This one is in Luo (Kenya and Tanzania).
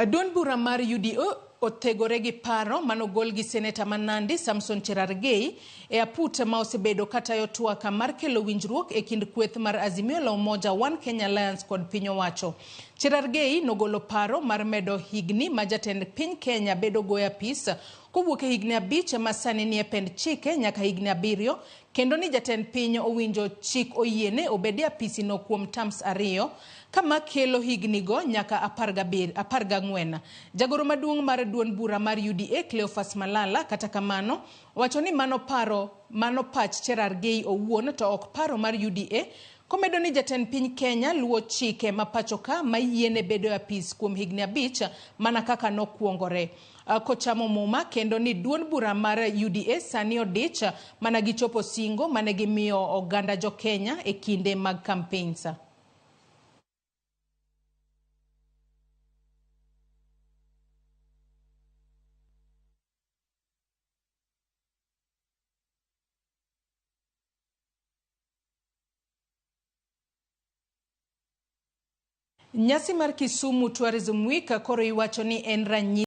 Duond bura mar UDA othegore gi paro manogol gi seneta ma Nandi Samson Cherargei e aput ma osebedo katayo twak mar kelo winjruok e kind kweth mar Azimio la Umoja One Kenya Alliance kod piny owacho. Cherargei nogolo paro mar medo higni ma jatend piny Kenya bedo go e apis kowuok e higni 5 ma sani nie pend chike nyaka higni 7 kendo ni jatend piny owinjo chik oyiene obed e apisi no kuom terms 2 kama kelo higni go nyaka 14. Jagoro maduong' mar duond bura mar UDA Cleophas Malala kata kamano owacho ni mano paro mano pach Cherargei owuon to ok paro mar UDA komedo ni jatend piny Kenya luwo chike ma pachoka ma yiene bedo e apis kuom higni 5 mana kaka nokuongore kochamo muma kendo ni duond bura mar UDA sani odich mana gi chopo singo mane gimiyo oganda jo Kenya e kinde mag campaigns. Nyasi mar Kisumu Tourism Week koro iwacho ni en ranyisi